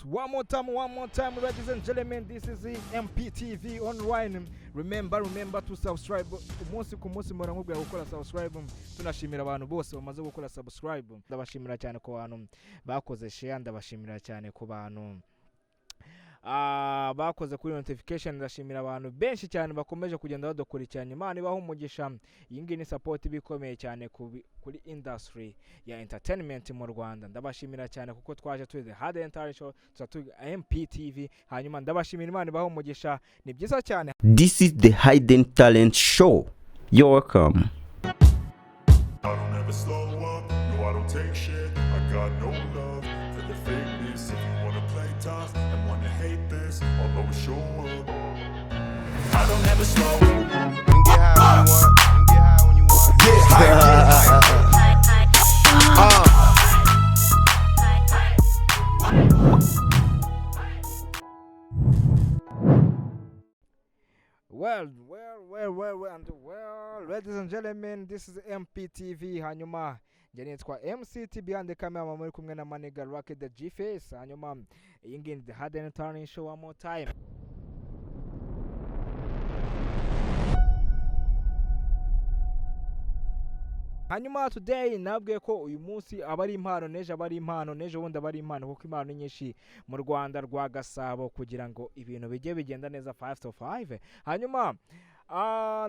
One more time, ladies and gentlemen, this is the MPTV online. Remember, remember to subscribe. Umunsi ku munsi mpora nkubwira gukora subscribe. Tunashimira abantu bose bamaze gukora subscribe. Ndabashimira cyane ku bantu bakoze share, ndabashimira cyane ku bantu bakoze kuri notification. Ndashimira abantu benshi cyane bakomeje kugenda badukurikirana. Imana ibaha umugisha. Iyi ngiyi ni support iba ikomeye cyane kuri industry ya entertainment mu Rwanda. Ndabashimira cyane kuko twaje turi The Hard Entire Show, tuza turi MPTV. Hanyuma ndabashimira, Imana ibaha umugisha, ni byiza cyane. This is the Hidden Talent Show. You're welcome. I don't ever slow up, no, I don't take shit. I got no love for the fakeness. If you wanna play tough and wanna hate this, I'll always show up. I don't ever slow You can get high when you want. You can get high when you want. Get higher, get higher. Well, well, well, well, well, and well, ladies and gentlemen, this is MPTV. Hanyuma njye nitwa MCT, behind the camera muri kumwe na Maniga Rocket the G-Face. Hanyuma iyi ngiyi ni The Hard Turning Show. One more time. Hanyuma today nabwiye ko uyu munsi aba ari impano, n'ejo aba ari impano, n'ejo bundi aba ari impano, kuko impano ni nyinshi mu Rwanda rwa Gasabo, kugira ngo ibintu bijye bigenda neza 5 to 5. Hanyuma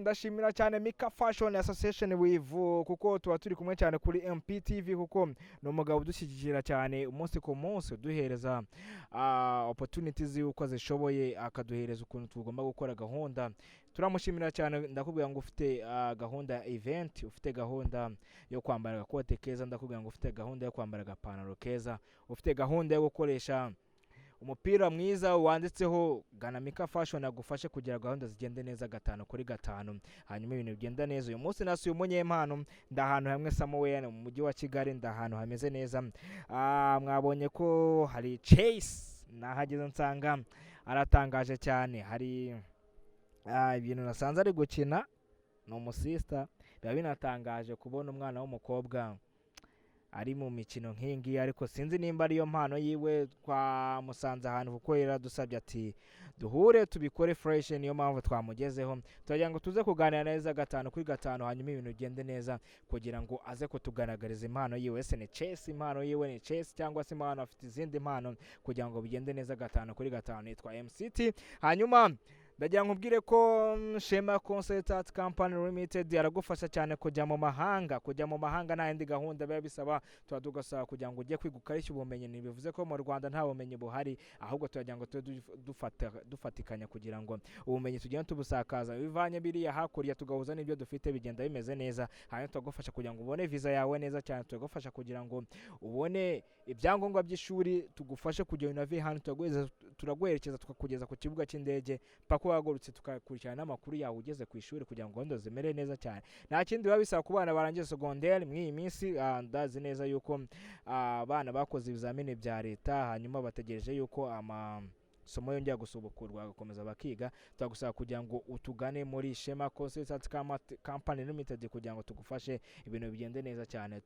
ndashimira cyane Mika Fashion Association with, kuko tuba turi kumwe cyane kuri MPTV, kuko ni umugabo udushyigikira cyane umunsi ku munsi, uduhereza opportunities y'uko zishoboye, akaduhereza ukuntu tugomba gukora gahunda. Turamushimira cyane. Ndakubwira ngo ufite gahunda ya event, ufite gahunda yo kwambara agakote keza, ndakubwira ngo ufite gahunda yo kwambara agapantaro keza, ufite gahunda yo gukoresha umupira mwiza wanditseho, gana Mika Fashion agufashe kugira gahunda zigende neza gatanu kuri gatanu, hanyuma ibintu bigenda neza. Uyu munsi nasuye umunyempano, ndi ahantu hamwe somewhere mu mujyi wa Kigali, ndi ahantu hameze neza. Mwabonye ko hari chess, nahageze nsanga aratangaje cyane. Hari ibintu nasanze ari gukina, ni umusista. Biba binatangaje kubona umwana w'umukobwa ari mu mikino nk'iyi ngiyi, ariko sinzi nimba ariyo mpano yiwe. Twamusanze ahantu kuko yaradusabye ati duhure tubikore fresh, niyo mpamvu twamugezeho. Turagira ngo tuze kuganira neza gatanu kuri gatanu, hanyuma ibintu bigende neza, kugira ngo aze kutugaragariza impano yiwe. Ese ni chess? Impano yiwe ni chess cyangwa se impano, afite izindi mpano? Kugira ngo bigende neza gatanu kuri gatanu. Yitwa MCT. Hanyuma ndagira ngo nkubwire ko Shema Consultant Company Limited aragufasha cyane kujya mu mahanga. Kujya mu mahanga nta yindi gahunda biba bisaba, tuba tugasaba kugira ngo ujye kwiga ukarishya ubumenyi. Ntibivuze ko mu Rwanda nta bumenyi buhari, ahubwo turagira ngo tube dufatikanya kugira ngo ubumenyi tugende tubusakaza, bivanye biriya hakurya tugahuza n'ibyo dufite, bigenda bimeze neza. Hanyuma turagufasha kugira ngo ubone visa yawe neza cyane, turagufasha kugira ngo ubone ibyangombwa by'ishuri, tugufashe kugira ngo unave hano, turaguherekeza tukakugeza ku kibuga cy'indege paka wahagurutse, tukakurikirana n'amakuru yawe ugeze ku ishuri, kugira ngo gahunda zimere neza cyane. Nta kindi biba bisaba ku bana barangije segonderi mw'iyi minsi. Ndazi neza yuko abana bakoze ibizamini bya leta, hanyuma bategereje yuko amasomo yongera gusubukurwa bagakomeza bakiga. Turagusaba kugira ngo utugane muri Shema Consultant Company Limited kugira ngo tugufashe ibintu bigende neza cyane.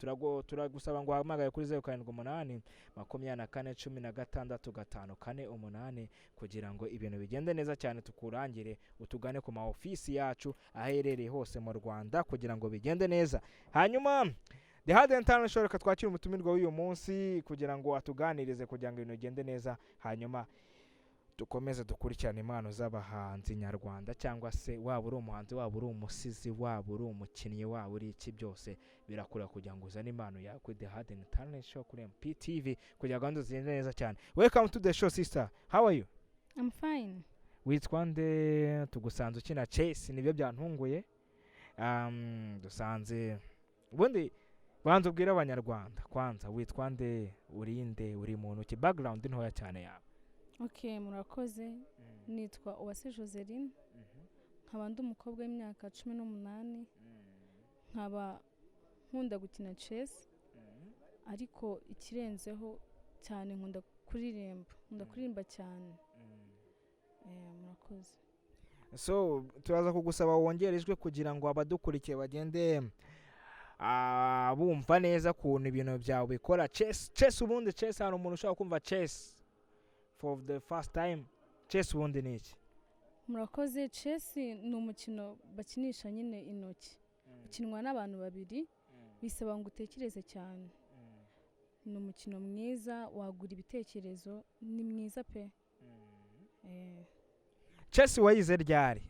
Turagusaba ngo uhamagare kuri 0782416548 kugira ngo ibintu bigende neza cyane, tukurangire, utugane ku ma ofisi yacu aherereye hose mu Rwanda kugira ngo bigende neza. Hanyuma The Hard International, reka twakire umutumirwa w'uyu munsi kugira ngo atuganirize, kugira ngo ibintu bigende neza, hanyuma dukomeze dukurikirane impano z'abahanzi nyarwanda, cyangwa se waba uri umuhanzi, waba uri umusizi, waba uri umukinnyi, waba uri iki, byose birakura kugira ngo uzane impano yawe kuri The Hard Talent Show kuri MPTV, kugira ngo gahunda zigende neza cyane. Welcome to the show, sister. How are you? I'm fine. Witwa nde? Tugusanze ukina chess, nibyo byantunguye. Dusanze ubundi banza ubwire Abanyarwanda kwanza witwa nde, urinde, uri muntu ki, background ntoya cyane yawe. Okay, murakoze. Nitwa Uwase Joseline, nkaba ndi umukobwa w'imyaka 18, nkaba nkunda gukina chess, ariko ikirenzeho cyane nkunda kuririmba, nkunda kuririmba cyane. Murakoze. So turaza kugusaba wongere ijwi kugira ngo abadukurikiye bagende bumva neza ukuntu ibintu byawe bikora. Chess, chess, ubundi chess, hari umuntu ushobora kumva chess. For the first time, chess ubundi ni iki? Murakoze. Chess ni umukino bakinisha nyine intoki, ukinwa n'abantu babiri, bisaba ngo utekereze cyane. Ni umukino mwiza wagura ibitekerezo, ni mwiza pe. Chess wayize ryari?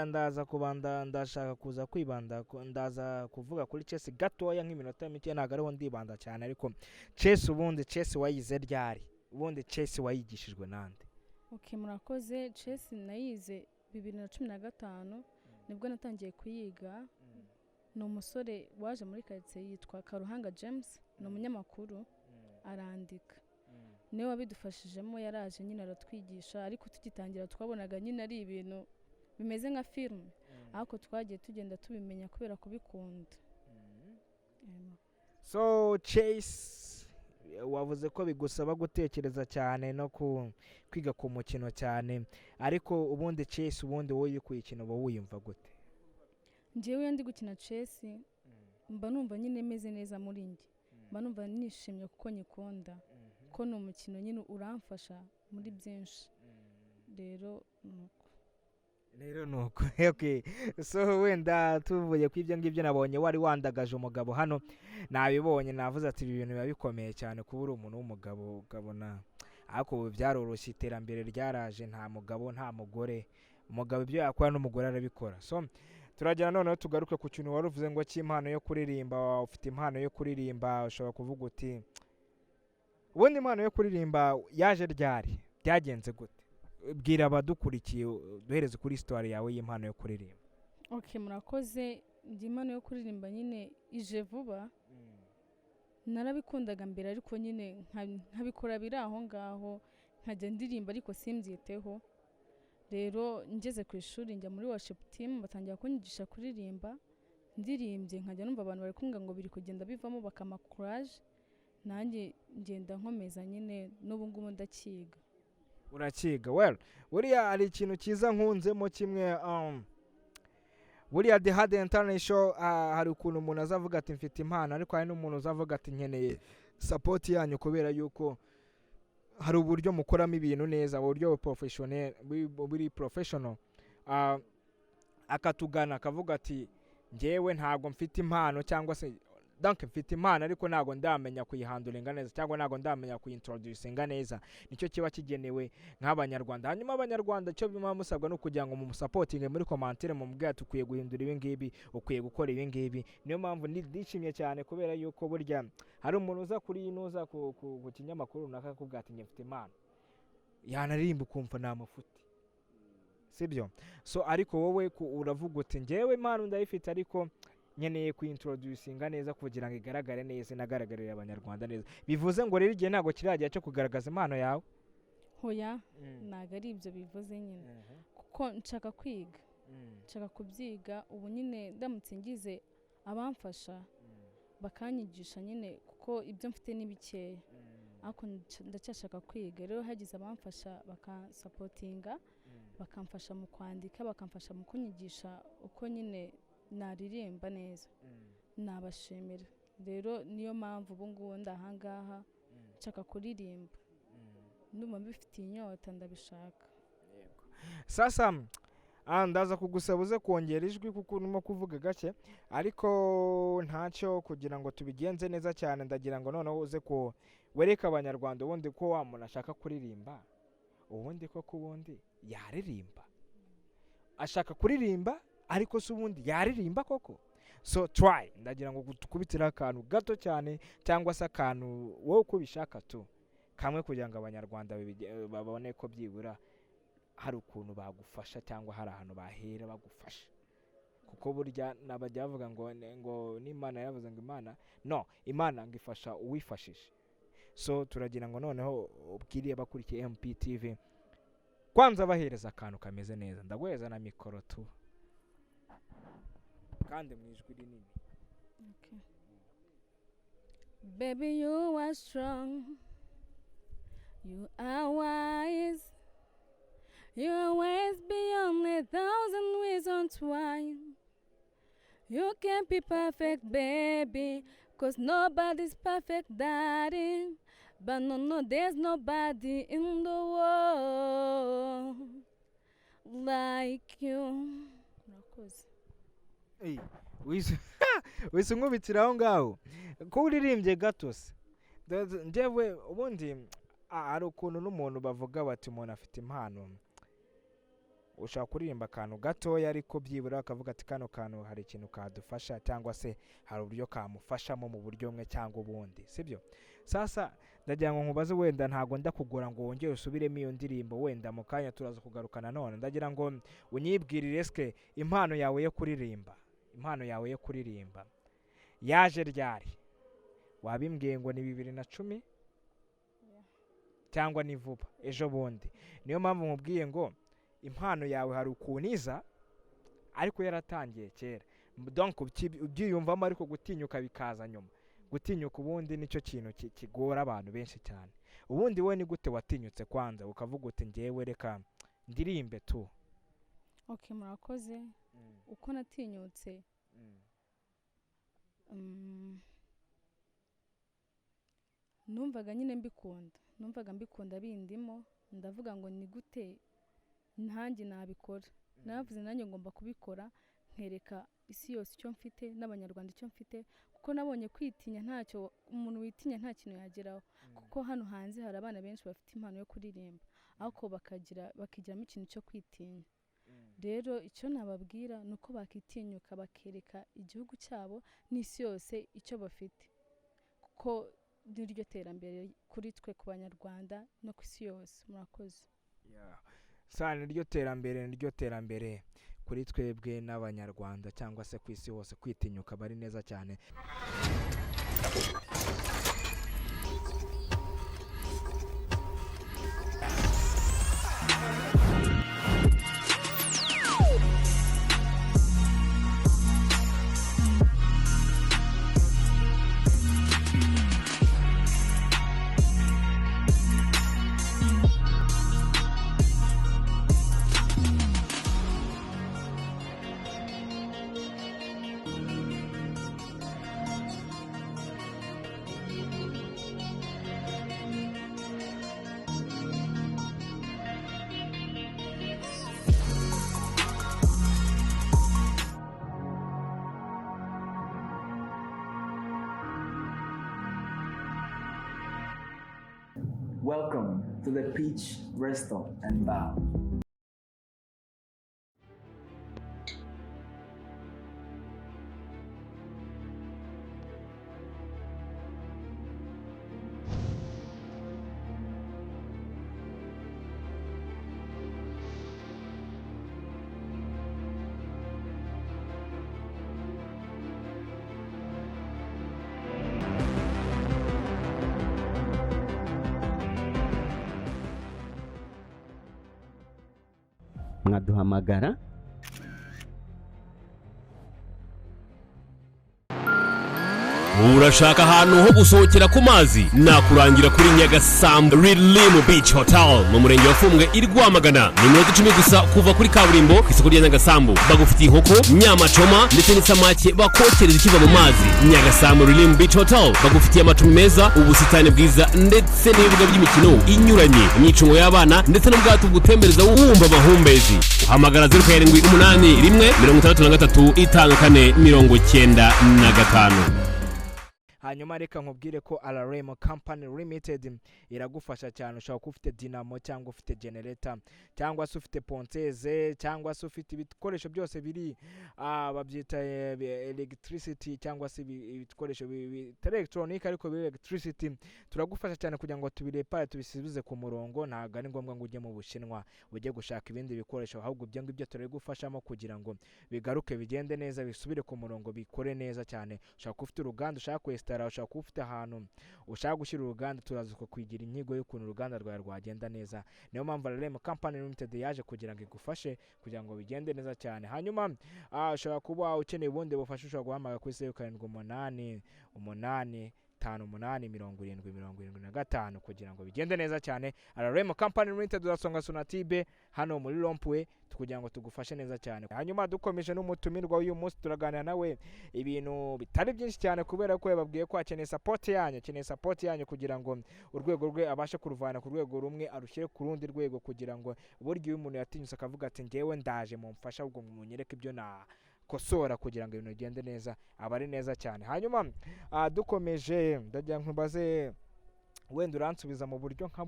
Ndaza kubanda, ndashaka kuza kwibanda ndaza kuvuga kuri chess gatoya nk'iminota mike, ntabwo ariho ndibanda cyane. Ariko chess ubundi, chess wayize ryari? Ubundi chess wayigishijwe nande? Ok, murakoze. Chess nayize 2015, nibwo natangiye kuyiga. Ni umusore waje muri karitsiye yitwa Karuhanga James, ni umunyamakuru, arandika, niwe wabidufashijemo. Yaraje nyine aratwigisha, ariko tugitangira twabonaga nyine ari ibintu bimeze nka filime, ariko twagiye tugenda tubimenya kubera kubikunda. So chess wavuze ko bigusaba gutekereza cyane no kwiga ku mukino cyane, ariko ubundi chess, ubundi wowe uri kuyikina uba wiyumva gute? Njyewe iyo ndi gukina chess mba numva nyine meze neza muri njye, mba numva nishimye kuko nyikunda, ko ni umukino nyine uramfasha muri byinshi. Rero ni uko. Rero ni uko. Okay, so wenda tuvuye ku ibyo ngibyo, nabonye wari wandagaje umugabo hano, nabibonye, navuze ati ibi bintu biba bikomeye cyane kuba uri umuntu w'umugabo ukabona. Ariko ubu byaroroshye, iterambere ryaraje, nta mugabo nta mugore, umugabo ibyo yakora n'umugore arabikora. So turagera noneho tugaruke ku kintu wari uvuze ngo cy'impano yo kuririmba. Ufite impano yo kuririmba, ushobora kuvuga uti ubundi impano yo kuririmba yaje ryari, byagenze gute? Bwira abadukurikiye, duhereze kuri histoire yawe y'impano yo kuririmba. Ok, murakoze. Njye impano yo kuririmba nyine ije vuba. Narabikundaga mbere, ariko nyine nkabikora biri aho ngaho, nkajya ndirimba ariko simbyiteho. Rero ngeze ku ishuri njya muri worship team, batangira kunyigisha kuririmba. Ndirimbye nkajya numva abantu bari kumbwira ngo biri kugenda bivamo, bakampa courage, nanjye ngenda nkomeza nyine, n'ubu ngubu ndakiga. Urakiga. Well, buriya hari ikintu cyiza nkunzemo kimwe, buriya The Hidden Talent Show, hari ukuntu umuntu azavuga ati mfite impano, ariko hari n'umuntu uzavuga ati nkeneye support yanyu, kubera yuko hari uburyo mukoramo ibintu neza, uburyo professional, buri professional. Akatugana akavuga ati njyewe ntabwo mfite impano, cyangwa se donc mfite impano ariko ntabwo ndamenya kuyihandlinga neza, cyangwa ntabwo ndamenya kuyintroducinga neza. Nicyo kiba kigenewe nk'Abanyarwanda. Hanyuma Abanyarwanda icyo muba musabwa ni ukugira ngo mumusupportinge muri commentaire, mumubwire ati ukwiye guhindura ibi ngibi, ukwiye gukora ibi ngibi. Niyo mpamvu ndishimye cyane, kubera yuko burya hari umuntu uza kuri ino uza ku kinyamakuru runaka akakubwira ati njye mfite impano, yanaririmba ukumva ni amafuti, sibyo? So ariko wowe uravuga uti njyewe impano ndayifite, ariko nkeneye kuyintroducinga neza kugira ngo igaragare neza, inagaragarire Abanyarwanda neza. Bivuze ngo rero igihe ntabwo kiragera cyo kugaragaza impano yawe. Hoya, ntabwo ari ibyo bivuze nyine, kuko nshaka kwiga, nshaka kubyiga. Ubu nyine ndamutse ngize abamfasha bakanyigisha nyine, kuko ibyo mfite ni bikeya, ariko ndacyashaka kwiga. Rero hagize abamfasha bakansupportinga, bakamfasha mu kwandika, bakamfasha mu kunyigisha uko nyine naririmba neza, nabashimira. Rero niyo mpamvu ubu ngubu ndi ahangaha, nshaka kuririmba, ndumva mbifitiye inyota, ndabishaka. Sasa ndaza kugusaba uze kongera ijwi kuko urimo kuvuga gake, ariko ntacyo, kugira ngo tubigenze neza cyane. Ndagira ngo noneho uze ku wereke Abanyarwanda ubundi ko wa muntu ashaka kuririmba, ubundi koko ubundi yaririmba. Ashaka kuririmba, ariko se ubundi yaririmba koko? So try, ndagira ngo tukubitireho akantu gato cyane, cyangwa se akantu wowe uko ubishaka tu kamwe, kugira ngo Abanyarwanda babone ko byibura hari ukuntu bagufasha, cyangwa hari ahantu bahera bagufasha, kuko burya nabajya bavuga ngo n'Imana yaravuze ngo Imana no Imana ngo ifasha uwifashije. So turagira ngo noneho ubwiriye abakurikiye MPTV, kwanza bahereza akantu kameze neza. Ndaguhereza na mikoro tu, kandi mu ijwi rinini. Okay. Baby, you are strong. You are wise. You always beyond a thousand reasons why. You can't be perfect, baby, 'cause nobody's perfect, daddy. But no, no, there's nobody in the world. like you. Murakoze. Ey, wise unkubitira aho ngaho ko uririmbye gato se. Njyewe ubundi hari ukuntu n'umuntu bavuga bati umuntu afite impano, ushobora kuririmba akantu gatoya ariko byibura akavuga ati kano kantu hari ikintu kadufasha, cyangwa se hari uburyo kamufashamo mu buryo bumwe cyangwa ubundi, sibyo? Sasa ndagira ngo nkubaze, wenda ntabwo ndakugora ngo wongere usubiremo iyo ndirimbo, wenda mu kanya turaza kugaruka nanone. Ndagira ngo unyibwirire, eske impano yawe yo kuririmba, impano yawe yo kuririmba yaje ryari? Wabimbwiye ngo ni 2010 cyangwa ni vuba ejo bundi. Niyo mpamvu nkubwiye ngo impano yawe hari ukuntu iza ariko yaratangiye kera. Donc ubyiyumvamo ariko gutinyuka bikaza nyuma. Gutinyuka ubundi nicyo kintu kigora abantu benshi cyane. Ubundi wowe ni gute watinyutse kwanza ukavuga uti njyewe reka ndirimbe tu? Okay, murakoze. Uko natinyutse, numvaga nyine mbikunda, numvaga mbikunda bindimo, ndavuga ngo ni gute ntanjye nabikora. Naravuze nanjye ngomba kubikora, nkereka isi yose icyo mfite n'abanyarwanda icyo mfite, kuko nabonye kwitinya ntacyo, umuntu witinya nta kintu yageraho. Kuko hano hanze hari abana benshi bafite impano yo kuririmba, ariko bakigiramo ikintu cyo kwitinya. Rero icyo nababwira ni uko bakitinyuka bakereka igihugu cyabo n'isi yose icyo bafite, kuko niryo terambere kuri twe ku banyarwanda no ku isi yose. Murakoze. Yeah. Sa niryo terambere, niryo terambere kuri twebwe n'abanyarwanda cyangwa se ku isi hose. Kwitinyuka bari neza cyane. Welcome to the Peach Resto and Bar. Mwaduhamagara. Urashaka ahantu ho gusohokera ku mazi? Nakurangira kuri Nyagasambu Relimu Beach Hotel mu murenge wa Fumbwe i Rwamagana. Ni iminota 10 gusa kuva kuri kaburimbo ku isoko rya Nyagasambu. Bagufitiye inkoko, nyamacoma ndetse n'isamake bakokereza ikiva mu mazi. Nyagasambu Relimu Beach Hotel bagufitiye amacumbi meza, ubusitani bwiza ndetse n'ibibuga by'imikino inyuranye, imyicungo y'abana ndetse n'ubwato bugutembereza wumva amahumbezi. Hamagara 0781 63 54 95. Hanyuma reka nkubwire ko RRM Company Limited iragufasha cyane. Ushobora kuba ufite dinamo cyangwa ufite generator cyangwa se ufite ponteze cyangwa se ufite ibikoresho byose biri babyita electricity cyangwa se ibikoresho bitari electronic ariko biri electricity. Turagufasha cyane kugira ngo tubirepare tubisubize ku murongo. Ntabwo ari ngombwa ngo ujye mu Bushinwa ujye gushaka ibindi bikoresho, ahubwo ibyo ngibyo turabigufashamo kugira ngo bigaruke bigende neza, bisubire ku murongo, bikore neza cyane. Ushobora kuba ufite uruganda ushaka kwesitara, ushobora kuba ufite ahantu ushaka gushyira uruganda, turaza kukwigira inyigo y'ukuntu uruganda rwawe rwagenda neza. Niyo mpamvu RRM Company Limited yaje kugira ngo igufashe kugira ngo bigende neza cyane. Hanyuma ushobora kuba ukeneye ubundi bufasha, ushobora guhamagara kuri 0788 5 8 70 75 kugira ngo bigende neza cyane. RRM Company Limited, urasonga Sonatube hano muri rond-point kugira ngo tugufashe neza cyane. Hanyuma dukomeje n'umutumirwa w'uyu munsi, turaganira nawe ibintu bitari byinshi cyane, kubera ko yababwiye ko akeneye support yanyu, akeneye support yanyu kugira ngo urwego rwe abashe kuruvana ku rwego rumwe arushyire ku rundi rwego, kugira ngo burya iyo umuntu yatinyutse akavuga ati: "Ngewe ndaje, mumfasha, ahubwo munyereke ibyo nakosora kugira ngo ibintu bigende neza", aba ari neza cyane. Hanyuma dukomeje, ndagira nkubaze, wenda uransubiza mu buryo nka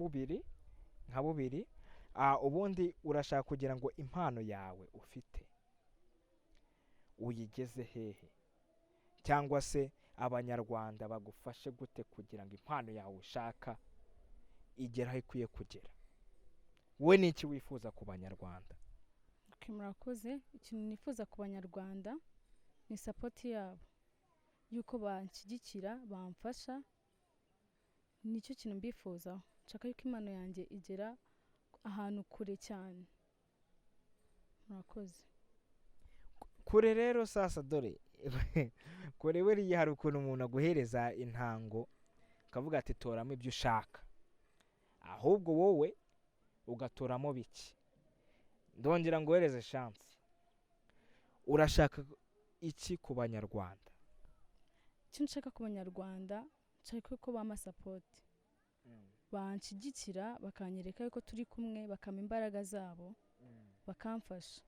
bubiri. Ubundi urashaka kugira ngo impano yawe ufite uyigeze hehe, cyangwa se Abanyarwanda bagufashe gute kugira ngo impano yawe ushaka igere aho ikwiye kugera? Wowe ni iki wifuza ku Banyarwanda? Okay, murakoze. Ikintu nifuza ku Banyarwanda ni support yabo, yuko banshyigikira, bamfasha. Nicyo kintu mbifuzaho. Nshaka yuko impano yanjye igera ahantu kure cyane. Murakoze. Kure rero, sasa dore kure, buriya hari ukuntu umuntu aguhereza intango akavuga ati: "Toramo ibyo ushaka", ahubwo wowe ugatoramo bike. Ndongera nguhereze chance: urashaka iki ku Banyarwanda? Icyo nshaka ku Banyarwanda, nshaka ko bampa support, banshyigikira, bakanyereka yuko turi kumwe, bakampa imbaraga zabo, bakamfasha.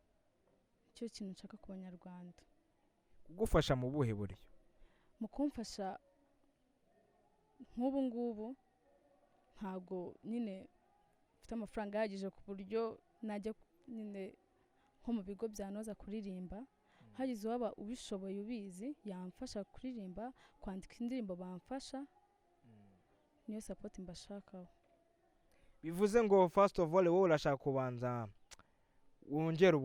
Nicyo kintu nshaka ku Banyarwanda. Kugufasha mu buhe buryo? Mu kumfasha, nk'ubu ngubu ntabwo nyine mfite amafaranga ahagije ku buryo najya nyine nko mu bigo byanoza kuririmba. Hagize uwaba ubishoboye, ubizi, yamfasha kuririmba, kwandika indirimbo, bamfasha. Niyo support mbashakaho. Bivuze ngo first of all wowe urashaka kubanza wongere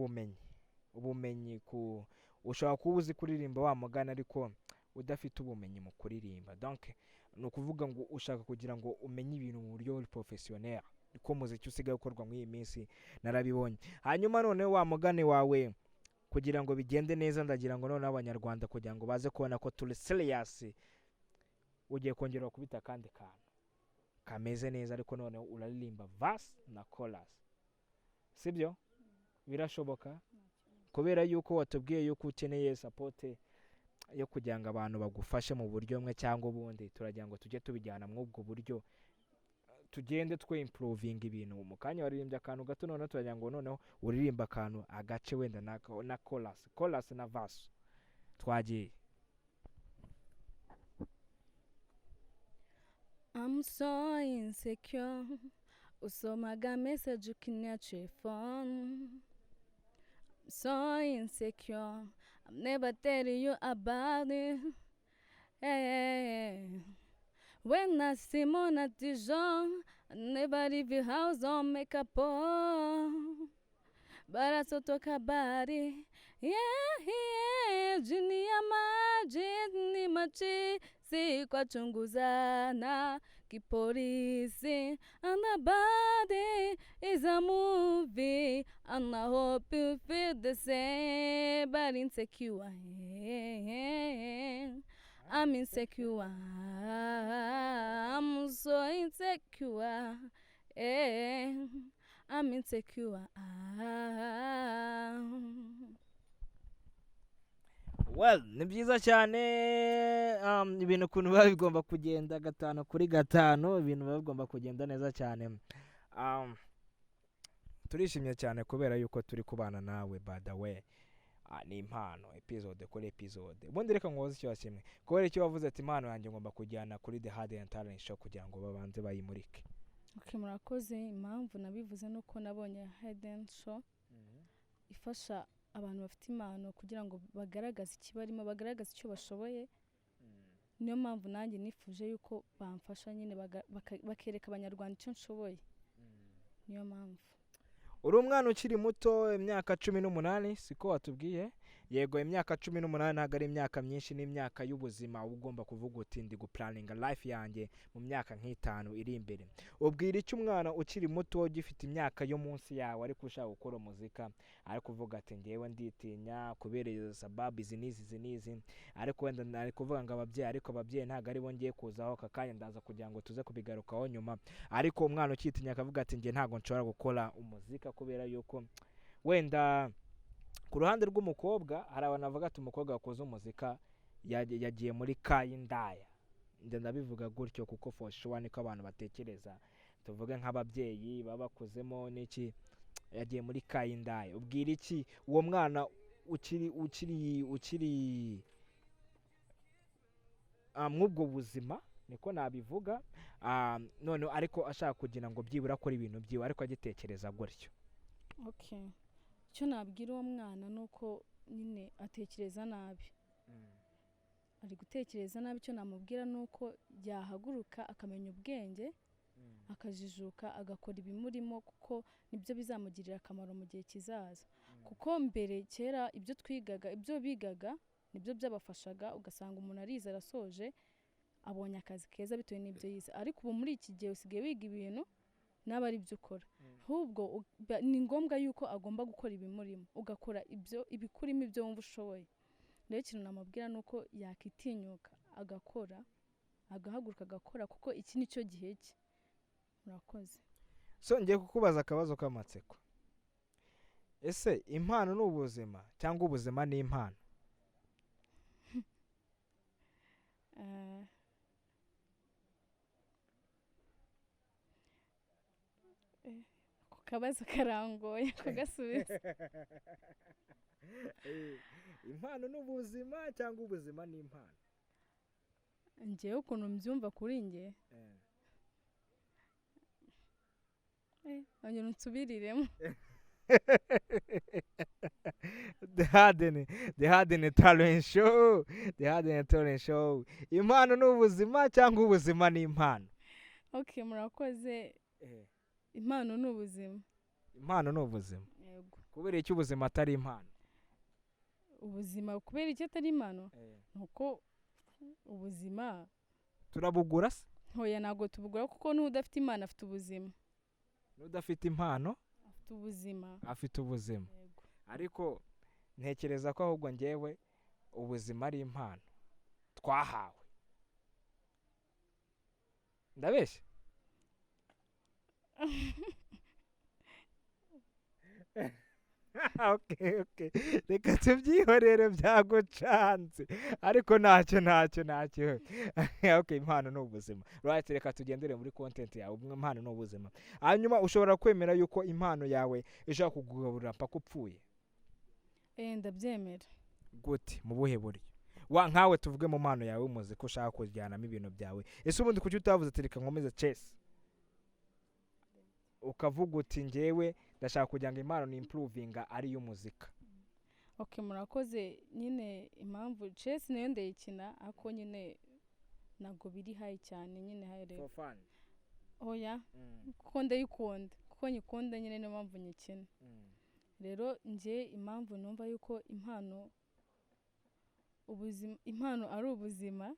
ubumenyi ku ushobora kuba uzi kuririmba wa mugani, ariko udafite ubumenyi mu kuririmba. Donc ni ukuvuga ngo ushaka kugira ngo umenye ibintu mu buryo buri professionnel, niko muziki usigaye ukorwa muri iyi minsi, narabibonye. Hanyuma noneho wa mugani wawe, kugira ngo bigende neza, ndagira ngo noneho Abanyarwanda, kugira ngo baze kubona ko turi serious, ugiye kongera kubita akandi kantu kameze neza, ariko noneho uraririmba verse na chorus, sibyo? Birashoboka, kubera yuko watubwiye yuko ukeneye support yo kugira ngo abantu bagufashe mu buryo bumwe cyangwa ubundi. Turagira ngo tujye tubijyana muri ubwo buryo, tugende twimprovinga ibintu. Mu kanya waririmbye akantu gato, noneho turagira ngo noneho uririmbe akantu agace wenda na chorus na verse. Twagiye. I'm so insecure. Usomaga message ukiniache phone. I'm so insecure. I'm never telling you about it. Hey. When I see Mona Dijon, I never leave your house on makeup on. But I so talk about it. Yeah. Chini ya maji ni machizi kwa chunguzana kipolisi, and the body is a movie, and I hope you feel the same, but insecure. I'm insecure, I'm so insecure. I'm insecure. Well, ni byiza cyane. Ibintu ukuntu biba bigomba kugenda gatanu kuri gatanu, ibintu biba bigomba kugenda neza cyane. Turishimye cyane kubera yuko turi kubana nawe. By the way, ni impano episode kuri episode. Ubundi reka nkubaze ikibazo kimwe: kubera icyo wavuze ati: "Impano yanjye ngomba kujyana kuri The Hidden Talent Show kugira ngo babanze bayimurike"? Okay, murakoze. Impamvu nabivuze ni uko nabonye Hidden Show ifasha abantu bafite impano kugira ngo bagaragaze ikibarimo, bagaragaze icyo bashoboye. Niyo mpamvu nanjye nifuje yuko bamfasha nyine bakereka Abanyarwanda icyo nshoboye. Niyo mpamvu. Uri umwana ukiri muto, imyaka 18, siko watubwiye? Yego, imyaka 18 ntabwo ari imyaka myinshi, ni imyaka y'ubuzima. Uba ugomba kuvuga uti: "Ndi guplanninga life yanjye mu myaka nk'itanu iri imbere." Ubwira icyo umwana ukiri muto, ugifite imyaka yo munsi yawe, ariko ushaka gukora umuzika, ariko uvuga ati: "Ngewe nditinya kubera izo sababu izi n'izi, izi n'izi," ariko wenda ari kuvuga ngo ababyeyi, ariko ababyeyi ntabwo ari bo ngiye kuzaho aka kanya, ndaza kugira ngo tuze kubigarukaho nyuma. Ariko umwana ukitinya akavuga ati: "Njye ntabwo nshobora gukora umuzika kubera yuko wenda ku ruhande rw'umukobwa hari abantu bavuga ati umukobwa wakoze umuzika yagiye muri kayindaya." Njye ndabivuga gutyo kuko for sure niko abantu batekereza, tuvuge nk'ababyeyi baba bakuzemo n'iki, yagiye muri kayindaya. Ubwira iki uwo mwana ukiri mw'ubwo buzima, niko nabivuga, none ariko ashaka kugira ngo byibura akore ibintu byiwe, ariko agitekereza gutyo? Okay, icyo nabwira uwo mwana ni uko nyine atekereza nabi, ari gutekereza nabi. Icyo namubwira ni uko yahaguruka akamenya ubwenge, akajijuka, agakora ibimurimo, kuko nibyo bizamugirira akamaro mu gihe kizaza. Kuko mbere kera ibyo twigaga, ibyo bigaga nibyo byabafashaga, ugasanga umuntu arize, arasoje, abonye akazi keza bitewe n'ibyo yize. Ariko ubu muri iki gihe usigaye wiga ibintu nawe ari byo ukora. Ahubwo ni ngombwa yuko agomba gukora ibimurimo, ugakora ibyo ibikurimo, ibyo wumva ushoboye. Rero ikintu namubwira ni uko yakitinyuka agakora, agahaguruka agakora, kuko iki ni cyo gihe cye. Murakoze. So ngiye kukubaza akabazo k'amatsiko: ese impano ni ubuzima cyangwa ubuzima ni impano? Ako kabazo karangoye kugasubiza. Impano ni ubuzima cyangwa ubuzima ni impano? Njyewe ukuntu mbyumva kuri njye, ongera unsubiriremo. The Harden Talent Show, The Harden Talent Show. Impano ni ubuzima cyangwa ubuzima ni impano? Okay, murakoze. Impano ni ubuzima. Impano ni ubuzima? Yego. Kubera icyo ubuzima atari impano? Ubuzima kubera icyo atari impano ni uko ubuzima Turabugura se? Ntoya, ntabwo tubugura, kuko n'udafite impano afite ubuzima. N'udafite impano afite ubuzima. Afite ubuzima. Yego. Ariko ntekereza ko ahubwo ngewe ubuzima ari impano twahawe. Ndabeshya? Okay, reka tubyihorere, byagucanze, ariko ntacyo, ntacyo, ntacyo. Okay, impano ni ubuzima, right? Reka tugendere muri content yawe. Impano ni ubuzima. Hanyuma ushobora kwemera yuko impano yawe ishobora kukugaburira mpaka upfuye? Ndabyemera. Gute? Mu buhe buryo? Wa nkawe, tuvuge mu mpano yawe y'umuziki ushaka kujyanamo ibintu byawe, ese ubundi kuki utavuze ati: "Reka nkomeze chess," ukavuga uti: "Njyewe ndashaka kugira ngo impano ni improvinga ari iy'umuzika"? Okay, murakoze. Nyine impamvu chess nayo ndayikina, ariko nyine ntabwo biri high cyane, nyine high level. Fun. Oya, kuko ndayikunda, kuko nyikunda nyine, niyo mpamvu nyikina. Rero njye impamvu numva yuko impano ubuzima, impano ari ubuzima,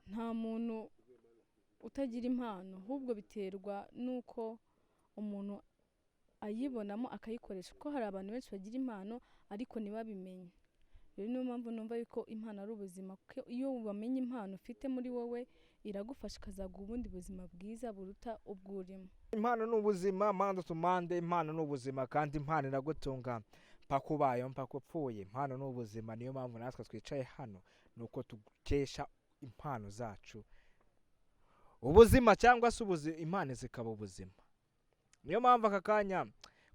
nta muntu utagira impano, ahubwo biterwa n'uko umuntu ayibonamo akayikoresha, kuko hari abantu benshi bagira impano ariko ntibabimenye. Rero niyo mpamvu numva yuko impano ari ubuzima, kuko iyo wamenye impano ufite muri wowe, iragufasha, ikazaguha ubundi buzima bwiza buruta ubwo urimo. Impano ni ubuzima, mande tu mande. Impano ni ubuzima, kandi impano iragutunga mpaka ubayeho, mpaka upfuye. Impano ni ubuzima. Niyo mpamvu natwe twicaye hano, ni uko dukesha impano zacu ubuzima, cyangwa se impano zikaba ubuzima. Niyo mpamvu aka kanya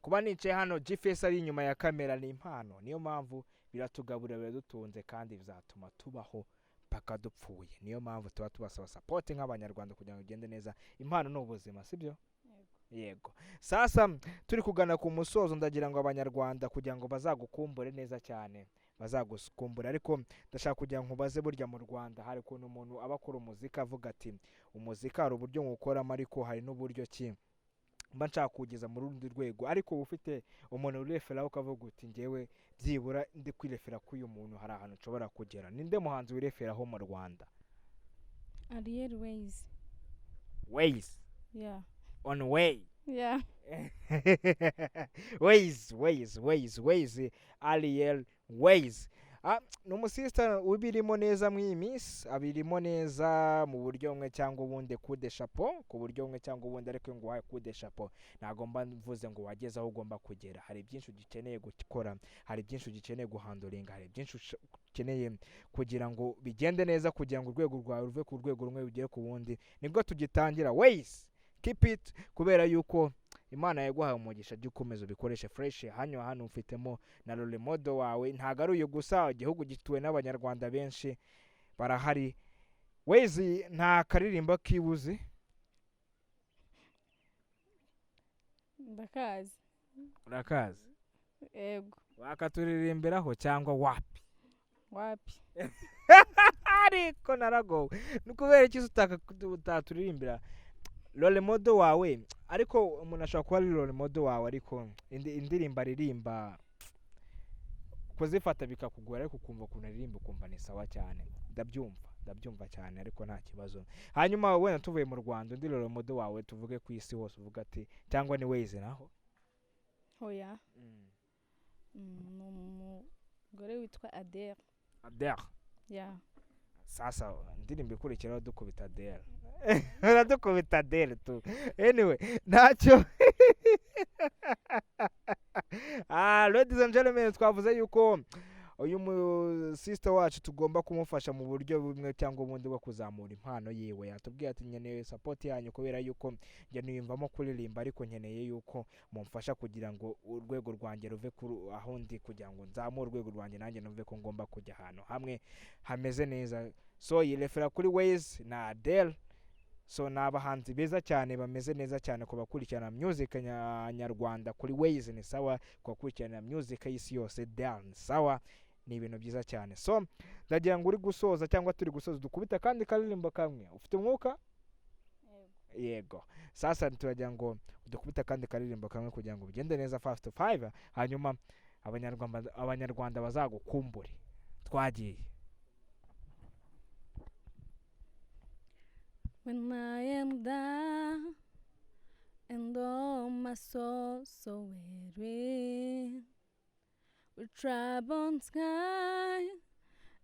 kuba nicaye hano, gfs ari inyuma ya kamera, ni impano. Niyo mpamvu biratugaburira, biradutunze, kandi bizatuma tubaho mpaka dupfuye. Niyo mpamvu tuba tubasaba support nk'Abanyarwanda kugira ngo bigende neza. Impano ni ubuzima, sibyo? Yego. Sasa turi kugana ku musozo, ndagira ngo Abanyarwanda kugira ngo bazagukumbure neza cyane, bazagukumbure. Ariko ndashaka kugira ngo nkubaze: burya mu Rwanda hari ukuntu umuntu aba akora umuziki avuga ati: "Umuziki hari uburyo nywukoramo, ariko hari n'uburyo ki Mba nshaka kuwugeza mu rundi rwego, ariko uba ufite umuntu wireferaho ukavuga uti: "Ngewe byibura ndi kwirefera k'uyu muntu, hari ahantu nshobora kugera." Ninde muhanzi wireferaho mu Rwanda? Ariel Wayz. Ways? Yeah. On way? Yeah. Ways, Ways, Ways, Ways, Ariel Wayz. Ni umusista ubirimo neza muri iyi minsi, abirimo neza mu buryo bumwe cyangwa ubundi. Kude chapeau ku buryo bumwe cyangwa ubundi, ariko ngo uhaye kude chapeau, ntabwo mba mvuze ngo wageze aho ugomba kugera. Hari byinshi ugikeneye gukora, hari byinshi ugikeneye guhandlinga, hari byinshi ukeneye kugira ngo bigende neza, kugira ngo urwego rwawe ruve ku rwego rumwe rugere ku wundi. Nibwo tugitangira. Ways, keep it, kubera yuko Imana yaguhaye umugisha, jya ukomeza ubikoreshe fresh. Hano hano ufitemo na role model wawe, ntabwo ari uyu gusa, igihugu gituwe n'Abanyarwanda benshi barahari. Wayz, nta karirimbo kibuze? Ndakazi. Urakazi? Yego. Wakaturirimbiraho cyangwa wapi? Wapi. Ariko naragowe, ni ukubera iki utaturirimbira role model wawe? Ariko umuntu ashobora kuba ari role model wawe, ariko indirimbo aririmba kuzifata bikakugora, ariko ukumva ukuntu aririmba ukumva ni sawa cyane. Ndabyumva, ndabyumva cyane, ariko nta kibazo. Hanyuma wenda tuvuye mu Rwanda, undi role model wawe, tuvuge ku isi hose, uvuga ati, cyangwa ni Wayz naho? Hoya. Ni umugore witwa Adele. Adele? Yeah. Sasa indirimbo ikurikiraho dukubita Adele, uradukubita Adele tu. Anyway, ntacyo. Ladies and gentlemen, twavuze yuko uyu mu sister wacu tugomba kumufasha mu buryo bumwe cyangwa ubundi bwo kuzamura impano yiwe. Yatubwiye ati: "Nkeneye support yanyu, kubera yuko njye niyumvamo kuririmba, ariko nkeneye yuko mumfasha kugira ngo urwego rwanjye ruve kuri aho ndi, kugira ngo nzamure urwego rwanjye, nanjye numve ko ngomba kujya ahantu hamwe hameze neza." So yirefera kuri Wayz na Adele. So ni abahanzi beza cyane, bameze neza cyane. Ku bakurikirana music nyarwanda, kuri Wayz ni sawa. Ku bakurikirana music y'isi yose, Adele ni sawa. Ni ibintu byiza cyane. So ndagira ngo uri gusoza cyangwa turi gusoza, dukubita kandi karirimbo kamwe. Ufite umwuka? Yego. Sasa turagira ngo dukubite akandi karirimbo kamwe kugira ngo bigende neza, 5 to 5, hanyuma Abanyarwanda bazagukumbure. Twagiye. When I am down and oh my soul so weary, with troubled sky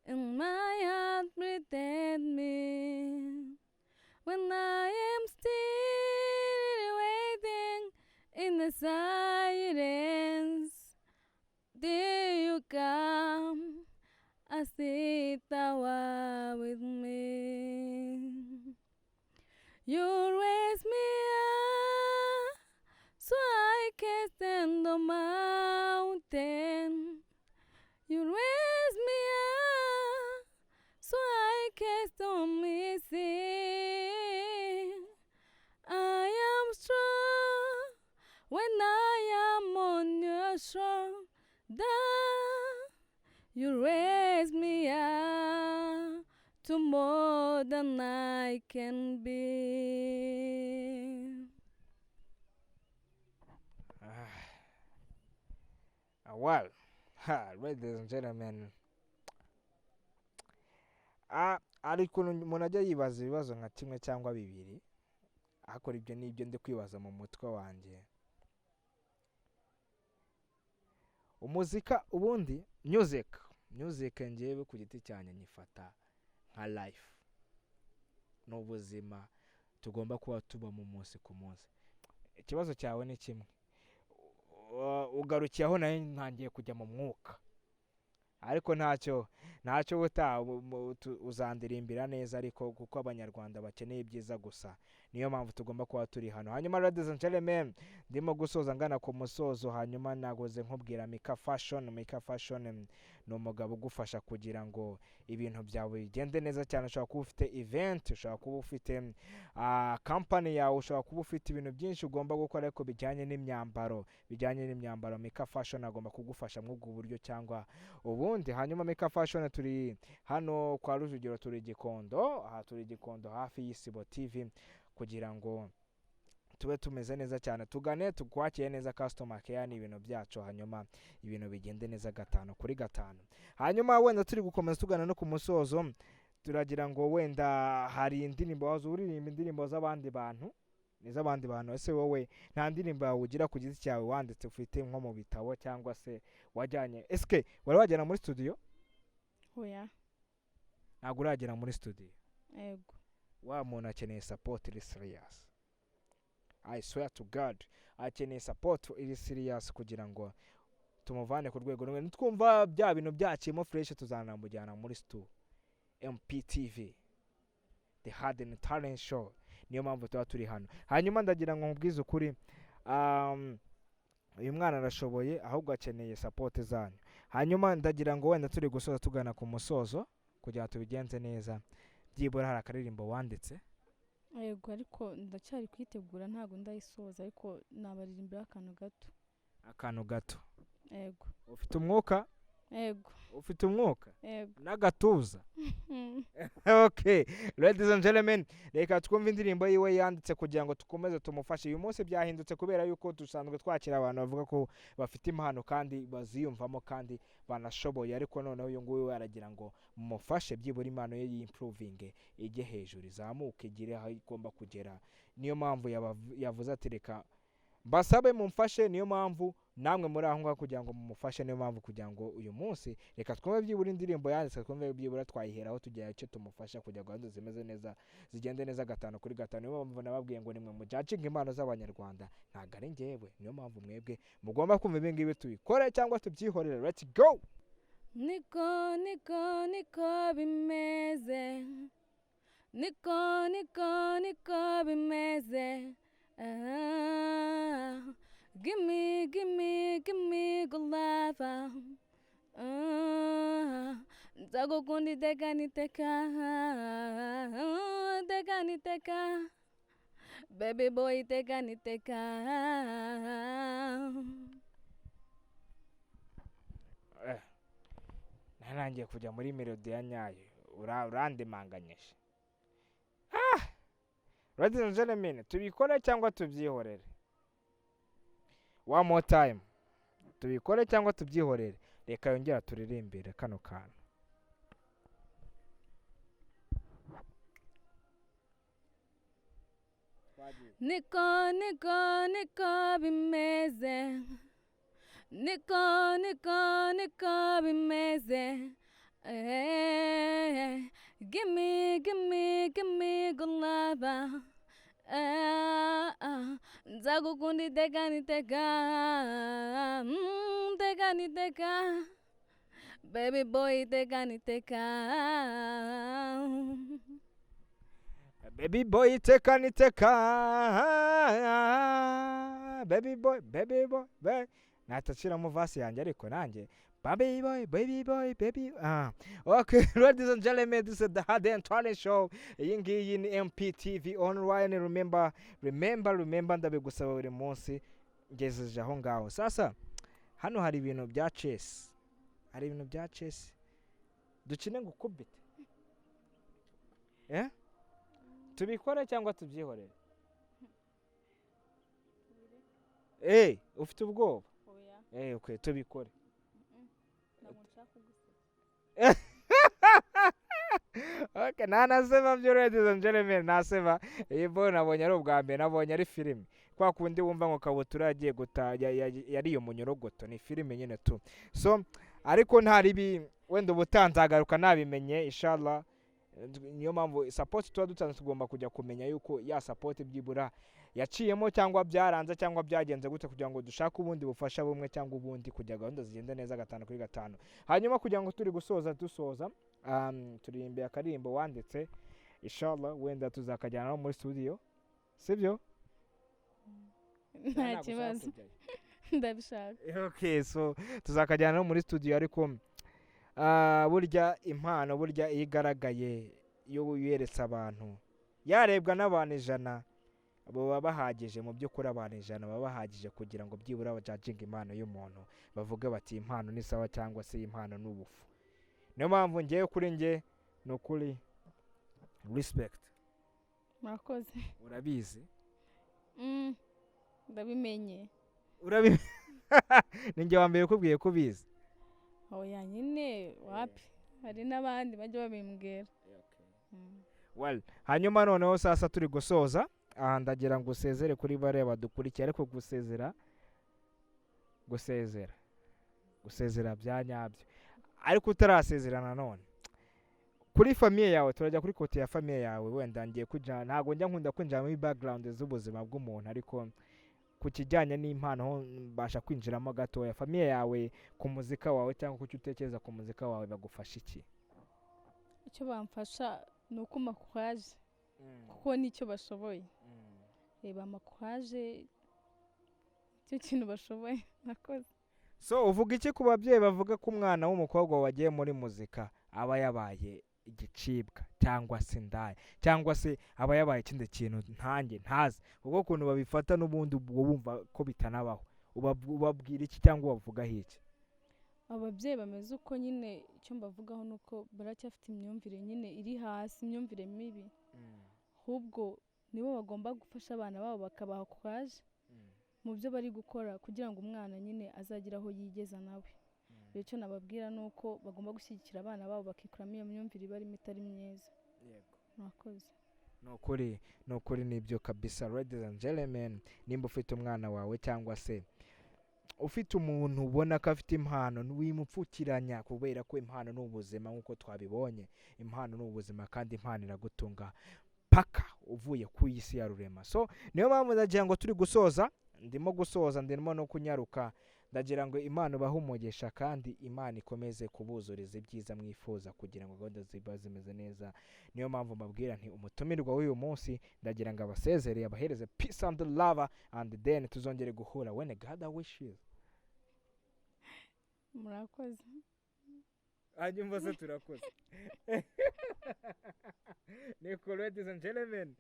and my heart breathed me. When I am still waiting in the silence, there you come and sit a while with me. You raise me up so I can stand the mountain. You raise me up so I can stand me see. I am strong when I am on your shoulder. You raise me up to more than I can be. Well, ha, ladies and gentlemen, hari ukuntu umuntu ajya yibaza ibibazo nka kimwe cyangwa bibiri, akora ibyo n'ibyo ndi kwibaza mu mutwe wanjye. Umuzika ubundi, music ngewe ku giti cyanjye nyifata nka life, ni ubuzima tugomba kuba tubamo umunsi ku munsi. Ikibazo cyawe ni kimwe, ugarukiye aho nayo ntangiye kujya mu mwuka, ariko ntacyo, ntacyo, ubutaha uzandirimbira neza, ariko kuko Abanyarwanda bakeneye ibyiza gusa, niyo mpamvu tugomba kuba turi hano. Hanyuma ladies and gentlemen, ndimo gusoza ngana ku musozo. Hanyuma nagoze nkubwira Mika Fashion. Mika Fashion ni umugabo ugufasha kugira ngo ibintu byawe bigende neza cyane. Ushobora kuba ufite event, ushobora kuba ufite company yawe, ushobora kuba ufite ibintu byinshi ugomba gukora, ariko bijyanye n'imyambaro, Mika Fashion agomba kugufasha muri ubwo buryo cyangwa ubundi. Hanyuma Mika Fashion turi hano kwa Rujugiro, turi Gikondo, aha turi Gikondo hafi y'Isibo TV, kugira ngo Tube tumeze neza cyane, tugane tukwakire neza, customer care ni ibintu byacu, hanyuma ibintu bigende neza gatanu kuri gatanu. Hanyuma wenda turi gukomeza tugana no ku musozo, turagira ngo wenda hari indirimbo waza uririmba, indirimbo z'abandi bantu, ni iz'abandi bantu. Ese wowe nta ndirimbo yawe ugira ku giti cyawe wanditse, ufite nko mu bitabo cyangwa se wajyanye? Ese wari wagera muri studio? Oya. Ntabwo uragera muri studio? Yego. Wa muntu akeneye support iri serious, I swear to God, akeneye support iri serious kugira ngo tumuvane ku rwego rumwe. Nitwumva bya bintu byaciyemo fresh, tuzanamujyana muri stu. MPTV, The Hidden Talent Show, niyo mpamvu tuba turi hano. Hanyuma ndagira ngo nkubwize ukuri, uyu mwana arashoboye, ahubwo akeneye support zanyu. Hanyuma ndagira ngo wenda turi gusoza, tugana ku musozo, kugira ngo tubigenze neza, byibura hari akaririmbo wanditse? Yego, ariko ndacyari kuyitegura, ntabwo ndayisoza, ariko nabaririmbiraho akantu gato. Akantu gato? Yego. Ufite umwuka? Yego. Ufite umwuka? Yego. N'agatuza? Okay, ladies and gentlemen, reka twumve indirimbo yiwe yanditse kugira ngo dukomeze tumufashe. Uyu munsi byahindutse kubera yuko dusanzwe twakira abantu bavuga ko bafite impano kandi baziyumvamo kandi banashoboye, ariko noneho uyu nguyu we aragira ngo mumufashe byibura impano ye yimprovinge, ijye hejuru, izamuke, igere aho igomba kugera. Niyo mpamvu yavuze ati: "Reka mbasabe mumfashe." Niyo mpamvu namwe muri aho ngaho kugira ngo mumufashe. Niyo mpamvu kugira ngo uyu munsi reka twumve byibura indirimbo yanditse, twumve byibura twayiheraho tugira icyo tumufasha kugira ngo gahunda zimeze neza, zigende neza gatanu kuri gatanu. Niyo mpamvu nababwiye ngo nimwe mujudginga impano z'Abanyarwanda, ntabwo ari njyewe. Niyo mpamvu mwebwe mugomba kumva ibi ngibi, tubikore cyangwa tubyihorere. Let's go. Niko niko niko bimeze, niko niko niko bimeze. Ah, gimme, gimme, gimme good love. Ah, nzagukunda iteka n'iteka, iteka n'iteka, baby boy, iteka n'iteka. Narangiye kujya muri melody ya nyayo, urandemanganyije. Ah, ladies and gentlemen, tubikore cyangwa tubyihorere? One more time, tubikore cyangwa tubyihorere? Reka yongera turirimbire kano kantu. Niko niko niko bimeze, niko niko niko bimeze. Eh, gimme, gimme, gimme good love. Ah, ah, nzagukunda iteka n'iteka, iteka n'iteka, baby boy, iteka n'iteka. Baby boy, iteka n'iteka, baby boy, baby boy, nahita nshyiramo verse yanjye, ariko nanjye baby boy, baby boy, baby. Ah, okay, ladies and gentlemen, this is the Hidden Talent Show. Iyi ngiyi ni MPTV Online. Remember, remember, remember, ndabigusaba buri munsi ngejeje aho ngaho. Sasa hano hari ibintu bya chess, hari ibintu bya chess, dukine ngo ukubite. Eh, tubikore cyangwa tubyihorere? Eh, ufite ubwoba? Oya. Eh, okay, tubikore. Ntabwo nshaka kuguseka. Okay, ntanaseba byo, ladies and gentlemen, ntaseba. Iyi bo nabonye ari ubwa mbere, nabonye ari filime, kwa kundi wumva ngo kabutura yagiye guta yariye umunyorogoto, ni filime nyine tu. So ariko nta ribi, wenda ubutaha nzagaruka nabimenye, inshallah. Niyo mpamvu support tuba dutanze, tugomba kujya kumenya yuko ya support byibura yaciyemo cyangwa byaranze cyangwa byagenze gute, kugira ngo dushake ubundi bufasha bumwe cyangwa ubundi, kugira gahunda zigende neza gatanu kuri gatanu. Hanyuma kugira ngo turi gusoza, dusoza, turirimbiye akaririmbo wanditse, inshallah wenda tuzakajyana no muri studio, sibyo? Nta Ntabwo ushaka kibazo. kujyayo. Ndabishaka. Okay, so tuzakajyana no muri studio, ariko burya impano, burya iyo igaragaye, iyo uyeretse abantu, yarebwa n'abantu 100, baba bahagije. Mu by'ukuri abantu 100 baba bahagije kugira ngo byibura bajudginge impano y'umuntu, bavuge bati: "Impano ni sawa" cyangwa se "Impano ni ubufu." Niyo mpamvu ngewe, kuri nge ni ukuri, respect. Murakoze. Urabizi. Ndabimenye. Urabi ni njye wa mbere ukubwiye ko ubizi. Oya nyine, wapi, hari n'abandi bajya babimbwira. Well, hanyuma noneho sasa turi gusoza aha, ndagira ngo usezere kuri bariya badukurikiye, ariko gusezera bya nyabyo. Ariko utarasezera nanone kuri famille yawe, turajya kuri côté ya famille yawe. Wenda ngiye kujya, ntabwo njya nkunda kwinjira muri background z'ubuzima bw'umuntu, ariko ku kijyanye n'impano ho mbasha kwinjiramo gatoya. Famille yawe ku muzika wawe, cyangwa ku cyo utekereza ku muzika wawe, bagufasha iki? Icyo bamfasha ni ukumpa courage, kuko nicyo bashoboye. Bampa courage, icyo kintu bashoboye nakoze. So uvuga iki ku babyeyi bavuga ko umwana w'umukobwa wagiye muri muzika aba yabaye igicibwa, cyangwa se indaya, cyangwa se aba yabaye ikindi kintu ntange ntazi, ubwo ukuntu babifata n'ubundi ubwo bumva ko bitanabaho? Ubabwira iki cyangwa ubavugaho iki? Ababyeyi bameze uko nyine, icyo mbavugaho ni uko baracyafite imyumvire nyine iri hasi, imyumvire mibi. Ahubwo nibo bagomba gufasha abana babo, bakabaha courage mu byo bari gukora, kugira ngo umwana nyine azagire aho yigeza nawe. Rero icyo nababwira ni uko bagomba gushyigikira abana babo, bakikuramo iyo myumvire ibarimo itari myiza. Murakoze. Ni ukuri, ni ukuri, nibyo kabisa. Ladies and gentlemen, nimba ufite umwana wawe cyangwa se ufite umuntu ubona ko afite impano, wimupfukiranya, kubera ko impano ni ubuzima. Nk'uko twabibonye, impano ni ubuzima, kandi impano iragutunga paka uvuye ku isi ya rurema. So niyo mpamvu ndagira ngo turi gusoza, ndimo gusoza, ndimo no kunyaruka, ndagira ngo Imana ubahe umugisha, kandi Imana ikomeze kubuzuriza ibyiza mwifuza, kugira ngo gahunda ziba zimeze neza. Niyo mpamvu mbabwira nti umutumirwa w'uyu munsi ndagira ngo abasezere, abahereze peace and love, and then tuzongere guhura when God wishes. Murakoze. Hanyuma se turakoze niko. Ladies and gentlemen,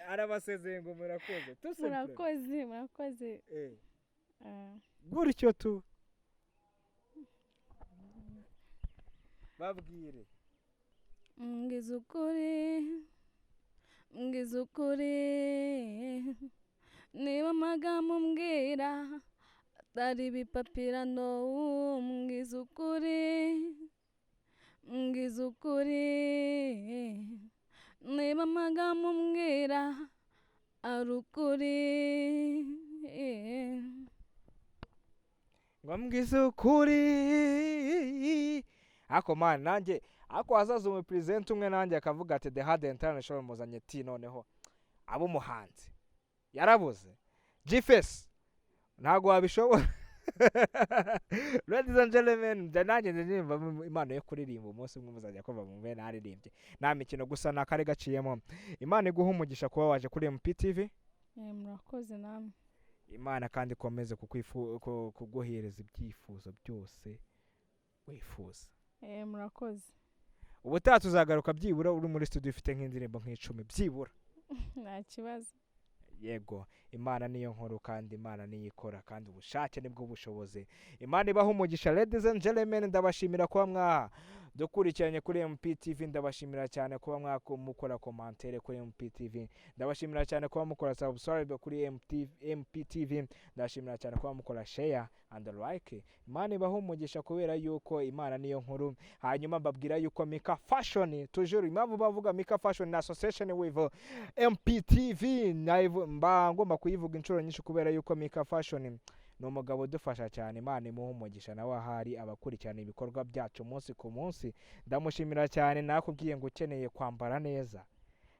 arabasezeye ngo murakoze tout simplement. Murakoze, murakoze. Gutyo tu babwire. Mbwiza ukuri, mbwiza ukuri, niba amagambo umbwira atari ibipapirano. Mbwiza ukuri, mbwiza ukuri, niba amagambo umbwira ari ukuri. Ngo mbwize ukuri. Ako man, nanjye ako hazaza umuperezida umwe nanjye akavuga ati The Hidden Talent Show muzanye ti noneho abo umuhanzi yarabuze Gfs, ntabwo wabishobora. Ladies and gentlemen, nanjye ndirimba impano yo kuririmba. Umunsi umwe muzajya kuva mu naririmbye, nta mikino gusa, ni akari gaciyemo. Imana iguha umugisha kuba waje kuri MPTV. Murakoze namwe. Imana kandi ikomeze kuguhereza ibyifuzo byose wifuza. Murakoze. Ubutaha tuzagaruka byibura uri muri studio ufite nk'indirimbo nk'icumi byibura. Nta kibazo. Yego, Imana niyo nkuru, kandi Imana niyo ikora, kandi ubushake nibwo bushobozi. Imana ibaha umugisha. Ladies and gentlemen, ndabashimira kuba mwaha dukurikiranye kuri MPTV. Ndabashimira cyane kuba mukora commentaire kuri MPTV. Ndabashimira cyane kuba mukora subscribe kuri MPTV. Ndabashimira cyane kuba mukora share and like. Imana ibaha umugisha, kubera yuko Imana niyo nkuru. Hanyuma mbabwira yuko Mika Fashion toujours, impamvu bavuga Mika Fashion na association with MPTV, mba ngomba kuyivuga inshuro nyinshi, kubera yuko Mika Fashion ni umugabo udufasha cyane. Imana imuha umugisha nawe ahari abakurikirana ibikorwa byacu umunsi ku munsi, ndamushimira cyane. Nakubwiye ngo ukeneye kwambara neza,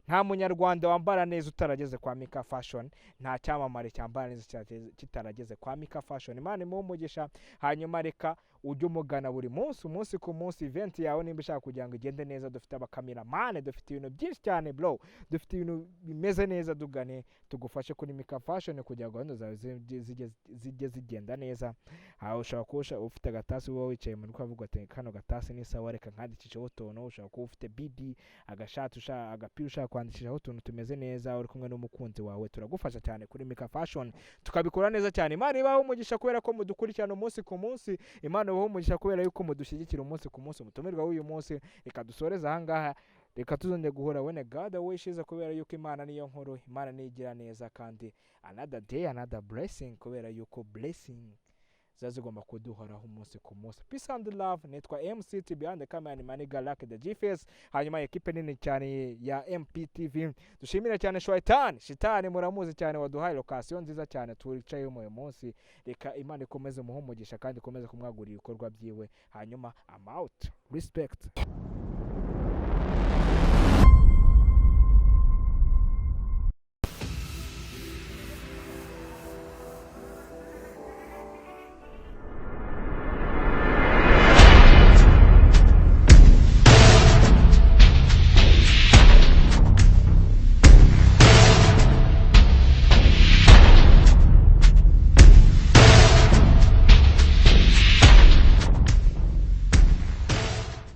nta munyarwanda wambara neza utarageze kwa Mika Fashion, nta cyamamare cyambara neza kitarageze kwa Mika Fashion. Imana imuha umugisha. Hanyuma reka ujye umugana buri munsi, umunsi ku munsi. Event yawe nimba ushaka kugira ngo igende neza, dufite abakameramani, dufite ibintu byinshi cyane bro, dufite ibintu bimeze neza. Dugane tugufashe kuri Mika Fashion kugira ngo gahunda zawe zijye zigenda neza. Aha ushobora kuba ufite agatasi, uba wicaye mu rugo ukavuga ati kano gatasi ni sawa, reka nkandikisheho utuntu. Ushobora kuba ufite BB, agashati ushaka, agapira ushaka kwandikishaho utuntu tumeze neza, uri kumwe n'umukunzi wawe, turagufasha cyane kuri Mika Fashion, tukabikora neza cyane. Imana ibahe umugisha kubera ko mudukurikirana umunsi ku munsi. Imana ibahe umugisha kubera yuko mudushyigikira umunsi ku munsi. Umutumirwa w'uyu munsi, reka dusoreze ahangaha. Reka tuzongere guhura when God wishes, kubera yuko Imana niyo nkuru, Imana niyo igira neza. Kandi another day, another blessing, kubera yuko blessing ziba zigomba kuduhoraho umunsi ku munsi. Peace and love. Nitwa MCT, behind the camera ni Maniga Luck the GFS, hanyuma ekipe nini cyane ya MPTV. Dushimire cyane Shaitan, Shitani muramuzi cyane, waduhaye location nziza cyane twicayemo uyu munsi. Reka Imana ikomeze umuhe umugisha kandi ikomeze kumwagurira ibikorwa byiwe. Hanyuma I'm out. Respect.